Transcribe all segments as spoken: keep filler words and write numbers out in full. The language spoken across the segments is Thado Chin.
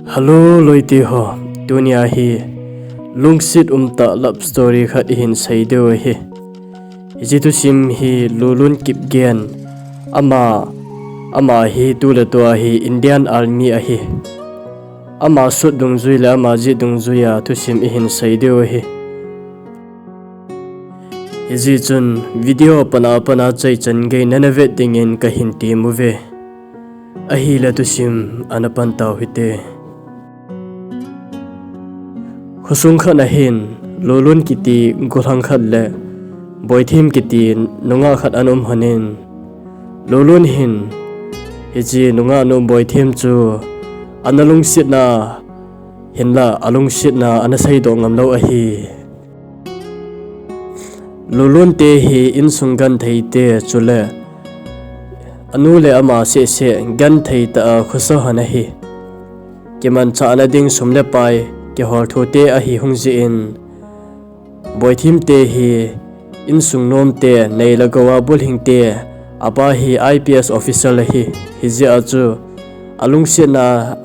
Hello loite ho, tunia hi lungset umtah love story khat ihin sei diu ahi. Hiche thusim hi Lulun Kipgen, ama, ama hi tuletua hi Indian Army ahi. Ama sut dungjui le ama jet dungjuia thusim ihin sei diu ahi. Hijeh chun video apatna apatna chaichan gei nana vet dingin kahin temuve. Ahile thusim ana pan tau hite. Khosung khat ahin, Lulun kiti gollhang khat le Boithem kiti nungah khat ana um lhonin, Lulun hin hiche nungahnu Boithem chu ana lungsetna hinla alungsetna ana seidoh ngamlou ahi. Lulun te hi insung gentheite chule anu le ama sehseh genthei tah a khosa hon ahi. Kimanchahna ding sum le pai kihol thu te ahi hung jeh in, Boithem te hi insung nomte, nei le gou a bulhingte, apa hi I P S officer ahi. Hijeh a chu alungsetna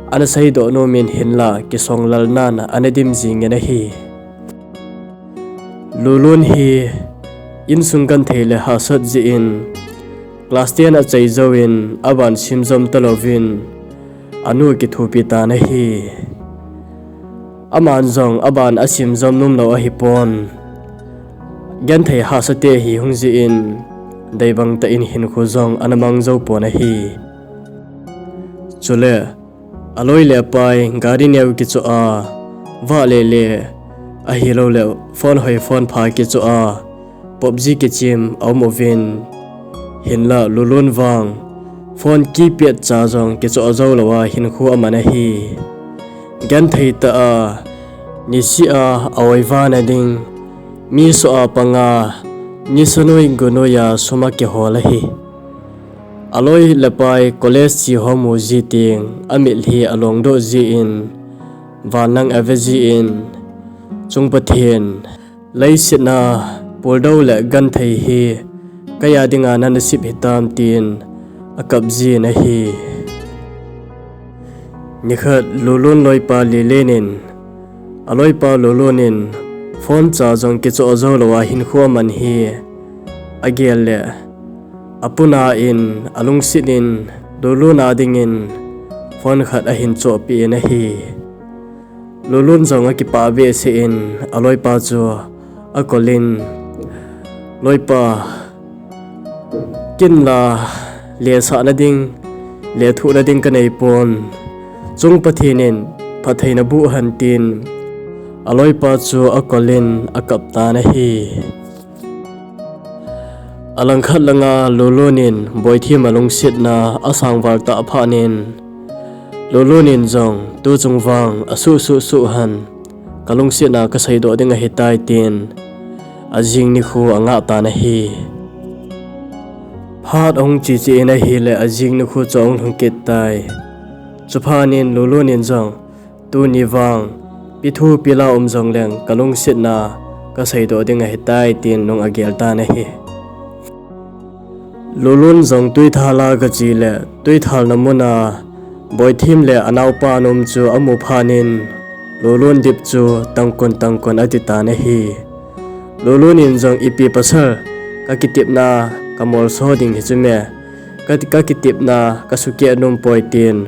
ana seidoh nomin hinla kisonglalnan ana dim jingin ahi. Lulun hi insung genthei le hahsat jeh in class ten achai jouvin aban simjom talouvin anu kithopi tan ahi. Aman jong aban asimjom nomlou ahipon, genthei hahsate hi hung jeh in deibang tah in hinkho jong ana mang jou pon ahi. Chule aloi le apai gari neo kichoh a, vah le le ahilouleh phone hoi phone pha kichoh a, PUBG kichem aum uvin, hinla Lulun vang phone keypad cha jong kichoh jou louva hinkho aman ahi. Genthei tah a niseh a a-oi vana ding, mi soh a panga nisa noi gu noi a sum akihol ahi. Aloi le apai college che ho mu ji teng amitlhi alongdoh jeh in, van lang ave jeh in, Chung Pathen, leiset a puldou le genthei hi keija dinga nanasep hitam tin akap jin ahi. Nikhat Lulun loipa Lilen in, aloipa Lulun in phone cha jong kichoh jou louva hinkho aman hi agel le, apuna in alungset in Lulun a dingin phone khat ahin chohpeh in ahi. Lulun jong akipah behseh in aloipa chu akol in, Loipa, ken la lesahna ding, lethuhna ding kanei pon. Chung Pathen in phatthei naboh hen tin aloipa chu akol in akap tan ahi. Alangkhat langa Lulun in Boithem alungsetna asangval tah phat in, Lulun in jong tuchung vang asuh suh suh hen, kalungsetna kaseidoh ding ahitai tin ajing nikho angah tan ahi. Phat ahung che che in ahile ajing nikho chu ahung lhung kit tai. Chuphat in Lulun in jong, tuni vang pi thu pi la um jongleng kalungsetna kaseidoh ding ahitai tin nung agel tan ahi. Lulun jong tuithal a gache le tuithalna muna Boithem le anaopa ana um chu amu phat in Lulun dip chu tangkon tangkon ati tan ahi. Lulun in jong, ipi pasal, kakitepna kamolso ding hichu me, ka, kakitepna kasukeh nom poi tin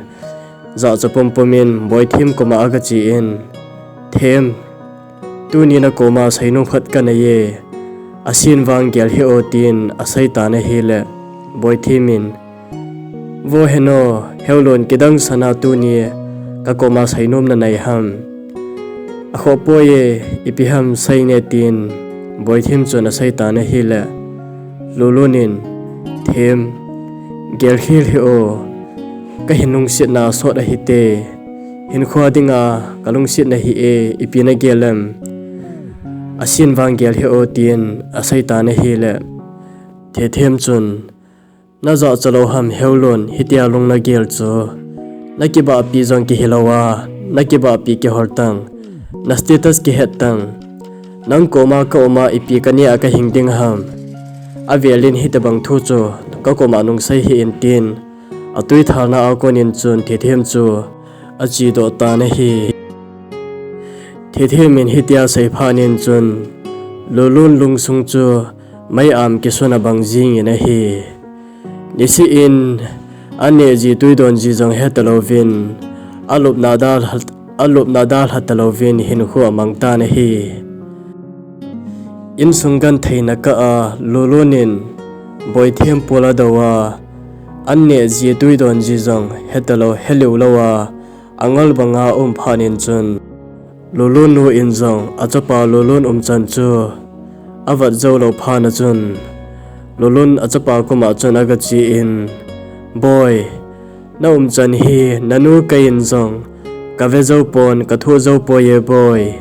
jahcha pumpum in Boithem koma agache in, Them, tuni nakoma seinom khat kanei e, asen vang gel hih o tin asei tan ahile, Boithem in, Vo heno, Heulun, kidang sana tuni kakoma seinom nanei ham? Akhoh poi e, ipi ham seine tin Boithem chun asei tan ahile, Lulun in, Them, gelkhel hih o, kahin lungsetna asot ahite, hinkhoa dinga kalungset nahi e, ipi nagel em? Asen vang gel hih o tin asei tan ahile, Thethem chun, najahcha lou ham Heulun, hitia lung nagel chu? Nakibahpi jong kihi louva, nakibahpi kihol tang, na status kihet tang. Nang koma kauma ipi kanea kahing ding ham? Avel in hitobang thu chu kakoma nungsei hih in tin, atuithalna a kon in chun Thethem chu achedoh tan ahi. Thithem in hitia asei phat in chun Lulun lungsung chu mei-am kisun abang jing in ahi. Nisih in aneh ji tui don ji jong heta louvin, alupna dalha, alupna dalha ta louvin hinkho amang tan ahi. Insung gentheina kah a Lulun in Boithem pol adou a, aneh ji tui don ji jong heta lou, heliu lou a, angol banga um phat in chun Lulun nu in jong achapa Lulun umchan chu avet jou lou phat na chun, Lulun achapa koma chun aga che in, Boi, na umchan hi nanu kei in jong kave jou pon, kathoh jou poi e Boi.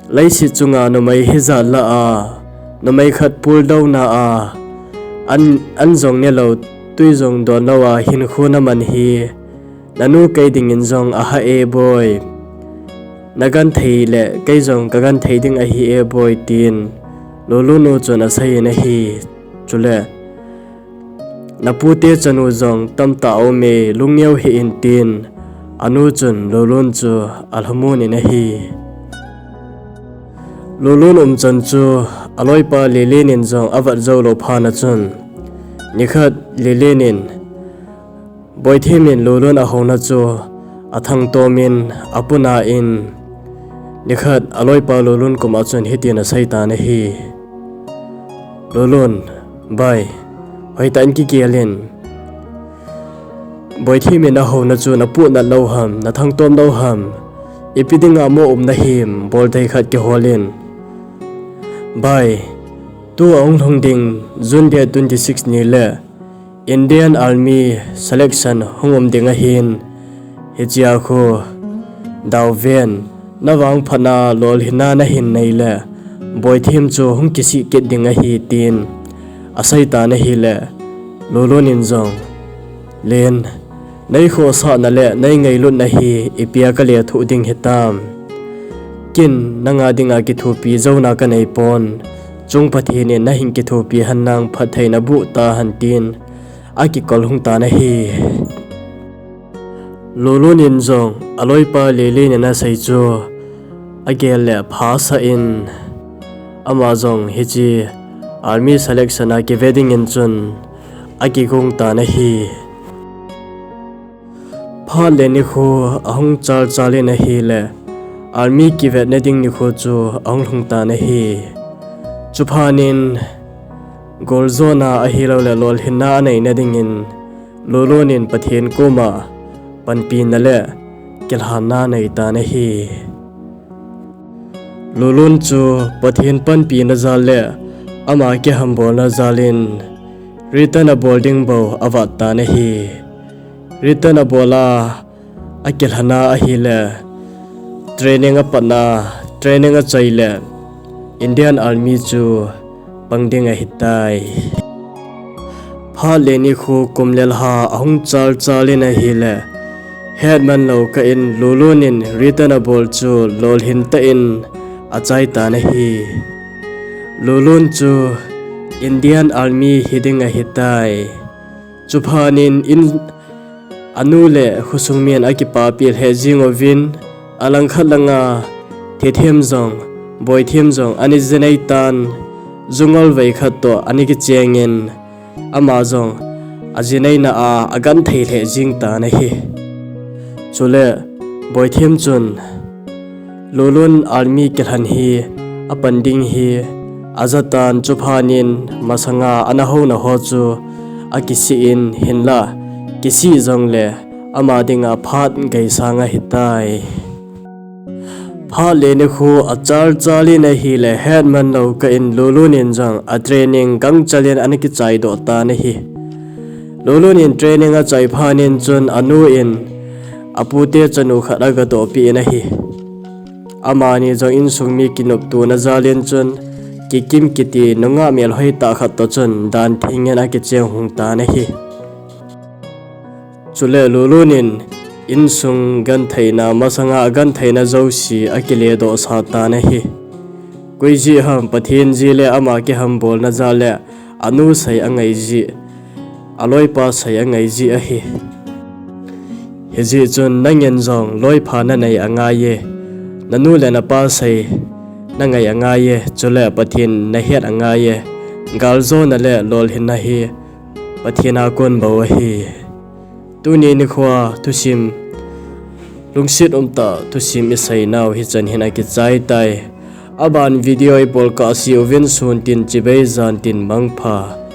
Leiset chunga numei hijat lah a, numei khat puldouna a, an, an jong ne lou, tui jong don lou a hinkho naman hi, nanu kei dingin jong ahah e Boi. Nagenthei le kei jong kagenthei ding ahi e Boi, tin Lulun nu chun asei in ahi. Chule, napute chanu jong tamtah aum e, lungneo hih in, tin anu chun Lulun chu alhamon in ahi. Lulun umchan chu aloipa Lilin in jong avet jou lou phat na chun, nikhat Lilin in Boithem in Lulun ahouna chu athangtom in apuna in, nikhat aloipa Lulun koma chun hitin asei tan ahi. Lulun, bai, hoitah in kigel in. Boithem in ahouna chu napuhnat lou ham, nathangtom lou ham, ipi dinga mo um nahim, bol thei khat kihol in. Bai, tua hung lhung ding June date twenty six ni le Indian Army selection hung um ding ahin, hichea khu dau ven, navangphatna lolhinna nahin nei le Boithem chu hung kisih kit ding ahi, tin asei tan ahile, Lulun in jong, Len, nei khohsahna le nei ngailutna hi ipi a kalethuh ding hitam. Kin nanga dinga kithopi jouna kanei pon. Chung Pathen in nahin kithopi hen lang, phattheina boh tahen, tin akikol lhung tan ahi. Lulun in jong aloipa Lilin in asei chu agel le phasah in, ama jong hiche army selection a kive dingin chun akigong tan ahi. Phat le nikho ahung chalchal in ahile, army kivetna ding nikho chu ahung lhung tan ahi. Chuphat in goljona ahiloule lolhinna aneina dingin Lulun in Pathen koma panpina le kilhanna anei tan ahi. Lulun chu Pathen panpina jal le ama kihambolna jal in return abol ding bou avat tan ahi. Return abol a, akilhana ahile, training apatna, training achaile, Indian Army chu pang ding ahitai. Phat le nikho kum le lha ahung chalchal in ahile, hetman lou kah in Lulun in return abol chu lolhin tah in achai tan ahi. Lulun chu Indian Army hiding ahitai. Chuphat in, in anu le khosung min akipapi lheh jing uvin, alangkhat langa Thithem jong, Boithem jong ana jinei tan, ju ngolvei khat toh ana kichengin, ama jong ajineina a agenthei lheh jing tan ahi. Chule Boithem chun Lulun army kilhan hi apan ding hi ajatan, chuphat in masanga ana houna ho chu akisih in, hinla kisih jongle ama dinga phat geisang ahitai. Phat le nikho achalchal in ahile, hetman lou kah in Lulun in jong a training gangchel in ana kichaidoh tan ahi. Lulun in training achai phat in chun anu in apute chanu khat agadohpeh in ahi. Amani jong insung mi kinoptona jal in chun Kikim kiti nungah melhoi tah khat toh chun dan theng in akicheng hung tan ahi. Chule Lulun in insung gentheina, masanga agentheina jouse akiledohsah tan ahi. Koi jeh ham, Pathen jeh le ama kihambolna jal le anu sei angai jeh, aloipa sei angai jeh ahi. Hijeh chun nangin jong loipha nanei angaiye, nanu le napa sei nangai angaiye, chule Pathen nahet angaiye, galjona le lolhinna hi Pathen a kon bou ahi. Tuni nikhoa thusim, lungset umtah thusim iseinau hichan hin akichai tai. Aban video ibol kahse uvin, sun tin chibai jan tin mangpha.